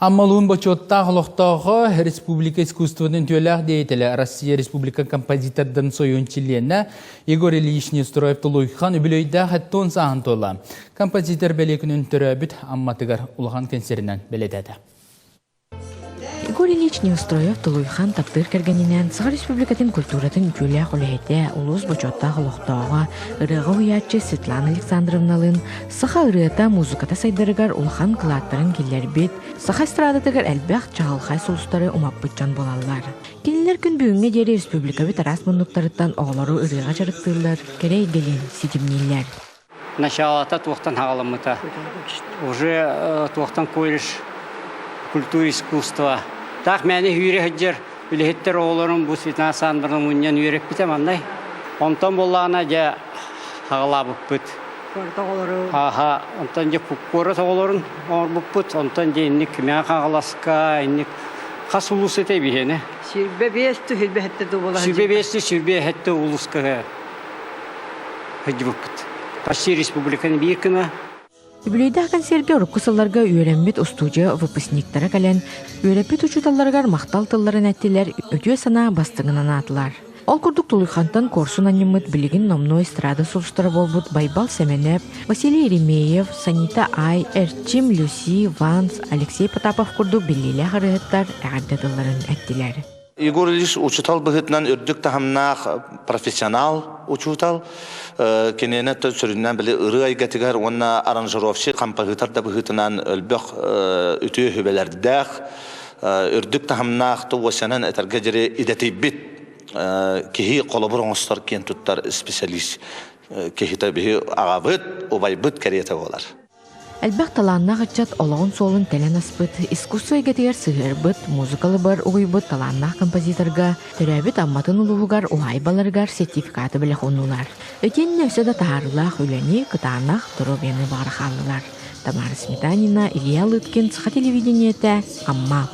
Амма улуун бочуоттаах олохтооҕо республика искусствотын үтүөлээх деятелэ, Россия Республика композитордарын союһун чилиэнэ Егор Ильич Неустроев Тулуйхан үбүлүөйдээх эттон сааһын туола. Композитор бэлиэ күнүн төрөөбүт Амматыгар улахан кэнсиэринэн бэлиэтээтэ. Егор Ильич Неустроев Тулуйхан таптыыр кэргэнинээн Саха Республикатын культуратын үтүөлээх үлэһитэ, улуус бочуоттаах олохтооҕо, ырыаҕа уһуйааччы Светлана Александровналыын саха ырыата, музыката сайдарыгар улахан кылааттарын киллэрбит, саха эстрадатыгар элбэх чаҕылхай сулустары умаппыт дьон буолаллар. Кинилэр күн бүгүҥҥэ диэри республикабыт араас муннуктарыттан оҕолору ырыаҕа дьарыктыыллар, кэрэ эйгэлиин ситимнииллэр. Началата туохтан хаҕаламмыта. Уже туохтан колледж культура искусства. Таах мээнэ үүрэ сылдьар үлэһиттэр оҕолорун бу Светлана Александровна мунньан үөрэппитэ маннай. Онтон буоллаҕына дьэ хаҕалаабыппыт. Аха, онтон дьэ куорат оҕолорун оҥорбуппут. Онтон дьэ инник Мэҥэ Хаҥаласка, инник хас улуус этэ биһиэнэ? Сүүрбэ биэс сүүрбэ сэттэ дуу 25 27 улууска сылдьыбыппыт. Почти республиканы биир гына. Үбүлүөйдээх кэнсиэргэ урукку сылларга үөрэммит устуудьуйа выпускниктара кэлэн, үөрэппит учууталларыгар махтал тылларын эттилэр, үтүө санаа бастыҥын анаатылар. Ол курдук Тулуйхантан куорсун анньыммыт билигин номнуо эстрада сулустара буолбут Байбал Сэмэнэп, Василий Еремеев, Санита Ай, Эрчим, Люси, Ванс, Алексей Потапов курдук биллиилээх ырыаһыттар эҕэрдэ тылларын эттилэр. Егор Ильич учуутал быһыытынан үрдүк таһымнаах профессионал учуутал. Кинини сүрүннээн били ырыа эйгэтигэр уонна аранжировщик, хампаһыытар да быһыытынан өлбөх үтүө сүбэлэрдээх, үрдүк таһымнаах туосянан этэргэ диэри идэтийбит киһи холобур оҥостор киэн туттар специалист киһитэ биһи аҕабыт, убайбыт кэриэтэ буолар. Элбэх талааннаах ыччат олоҕун суолун тэлэн аспыт, искусство эйгэтигэр сыһыарбыт, музыкалыбар угуйбут талааннаах композиторга төрөөбүт Амматын улууһугар уһаайбаларыгар сертификаты бэлэх ууннулар. Итиэннэ өссө да таһаарыылаах үлэни, кытаанах доруобуйаны баҕара хааллылар. Тамара Сметанина, Илья Лыткин, Саха телевидениетэ, Амма.